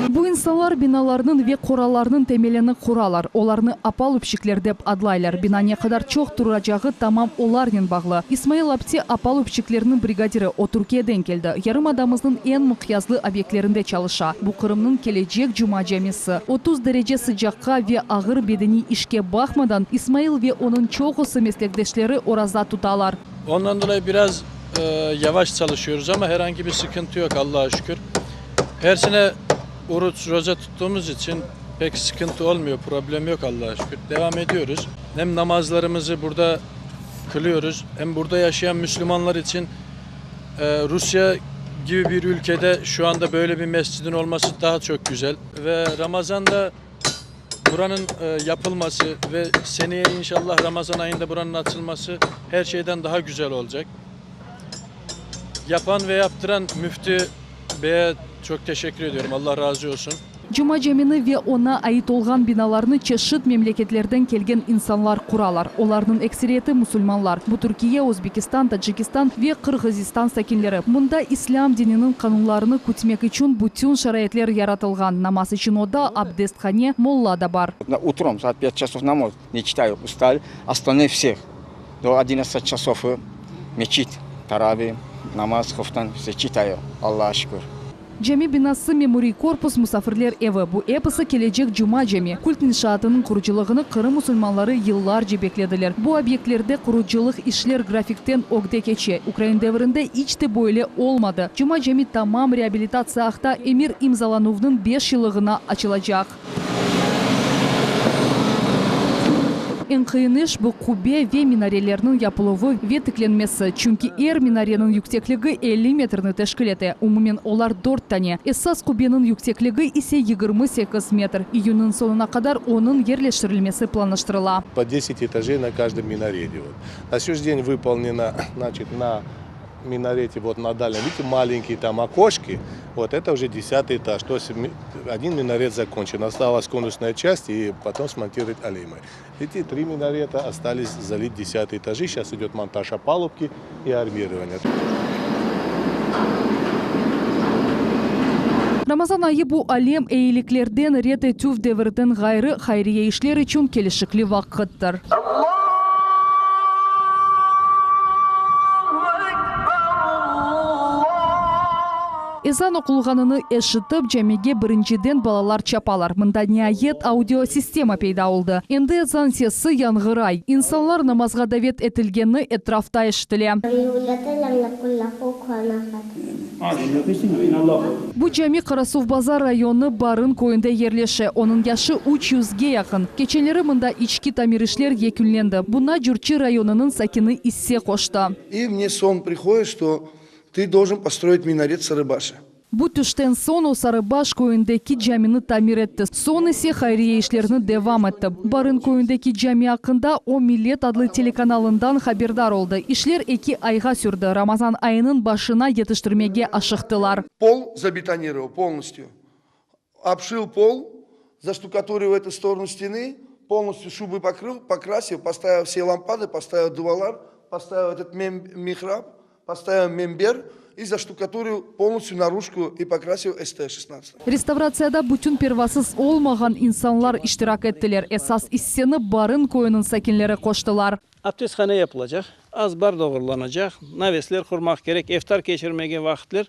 Bu insanlar binalarnıñ ve qoralarnıñ temelini quralar. Olarnı opalubşçikler dep adlaylar. Bina ne qadar çoq turacağı tamam olarnen bağlı. İsmail apte opalubşçiklerniñ brigadiri, o Türkiyeden keldi. Yarımadamıznıñ eñ mıqyaslı obyektlerinde çalışa. Bu Qırımnıñ kelecek Cuma camisi. 30 derece sıcaqqa ve ağır bedeniy işke baqmadan, İsmail ve onıñ çoqusı meslekdeşleri oraza tutalar. Ondan dolayı biraz yavaş çalışıyoruz ama herhangi bir sıkıntı yoq, Allaha şükür. Her sene oruç, roza tuttuğumuz içün pek sıkıntı olmuyor, problem yoq, Allaha şükür. Devam ediyoruz. Hem namazlarımızı burada kılıyoruz, hem burada yaşayan müslümanlar içün Rusya gibi bir ülkede şu anda böyle bir mescidin olması daha çok güzel. Ve Ramazanda buranıñ yapılması ve seneye inşallah Ramazan ayında buranıñ açılması her şeyden daha güzel olacaq. Yapan ve yaptıran müftü beye çoq teşekkür ediyorum, Allah razı olsun. Cuma camini ve oña ait olğan binalarnı çeşit memleketlerden kelgen insanlar quralar. Olarnıñ ekseriyeti musulmanlar. Bu Türkiye, Özbekistan, Tacikistan ve Qırğızistan sakinleri. Mında islâm dininiñ qanunlarını kütmek içün bütün şaraitler yaratılğan, namaz içün oda, abdesthane, molla da bar. Utrom saat pyat çasov namaz ne çitayu, ustal, ostalnoy vseh do odinnatsat çasov meçit, taravi, namaz, hoftan vse çitayu, Allağa şükür. Cami binası, memuriy korpus, musafirler evi, bu episi kelecek Cuma cami kult inşaatınıñ qurucılığını Qırım musulmanları yıllarca beklediler. Bu obyektlerde qurucılıq işler grafikten ögde keçe. Ukrain devrinde iç te böyle olmadı. Cuma cami tamam reabilitatsiya aqta emir imzalanuvnıñ beş yıllığına açılacaq. Eñ qıyın iş, bu qubbe ve minarelerniñ yapıluvı ve tiklenmesi, çünki er minareniñ yüksekligi 50 metrni teşkil ete, umumen olar dört tane. Esas qubbeniñ yüksekligi ise 28 metr. İyünniñ soñuna qadar onıñ yerleştirilmesi planlaştırıla. Po deset etažey na každom minarede. Na segodняшний день выполнено, значит, на минарете, вот на дальнем, видите, маленькие там окошки, вот это уже десятый этаж, то есть один минарет закончен, осталась конусная часть и потом смонтировать алеймы. Эти три минарета остались залить десятые этажи, сейчас идет монтаж опалубки и армирование. Ramazan ayı bu alem eyiliklerden red etüv devirden ğayrı hayriye işler içün kelişikli vaqıttır. Ezan oqulğanını eşitip, camige birinciden balalar çapalar. Mında niayet audiosistema peyda oldı. Endi ezan sesi yañğıray. İnsanlar namazğa davet etilgeni etrafta eşitile. Bu cami Qarasuvbazar rayonı Barın köyünde yerleşe. Onıñ yaşı üç yüzge yaqın. Keçenleri mında içki tamir işler yekünlendi. Buña Curçı rayonınıñ sakini isse qoştı. I mne son prihodit, çto tı doljen postroit minaret Sarıbaşa. Bu tüşten soñ o Sarıbaş köyündeki camini tamir etti, soñ ise hayriye işlerini devam etti. Barın köyündeki cami aqqında o Millet adlı telekanalından haberdar oldı. İşler eki ayğa sürdi, Ramazan ayınıñ başına yetiştirmege aşıqtılar. Pol zabetonirovал polностью, obşil pol, zaştukaturил эту сторону стены, polностью şubı pokrıl, pokrasil, postavil vse lampady, postavil duvalar, postavil etot mihrab, Postavil minber i zaştukaturil polnostyu narujku i pokrasil ST şestnadtsat. Restavratsiyada bütün pervasız olmağan insanlar iştirak ettiler. Esas isseni Barın köyüniñ sakinleri qoştılar. Abdesthane yapılacaq, azbar doğrulanacaq, navesler qurmaq kerek, eftar keçirmege vaqıtler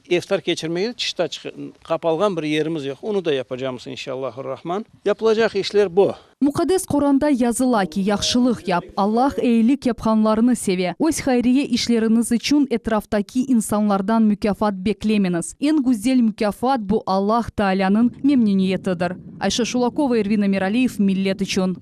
İftar keçirmege tışta qapalğan bir yerimiz yoq, onı da yapacamız, inşallahurrahman. Yapılacaq işler bu. Muqaddes Quranda yazıla ki, yahşılıq yap, Allah eyilik yapqanlarnı seve. Öz hayriye işleriñiz içün etraftaki insanlardan mukâfat beklemeñiz. Eñ güzel mukâfat bu Allah Taalânıñ memnüniyetidir. Ayşe Şulakova, Ervin Emiraliyev, Millet içün.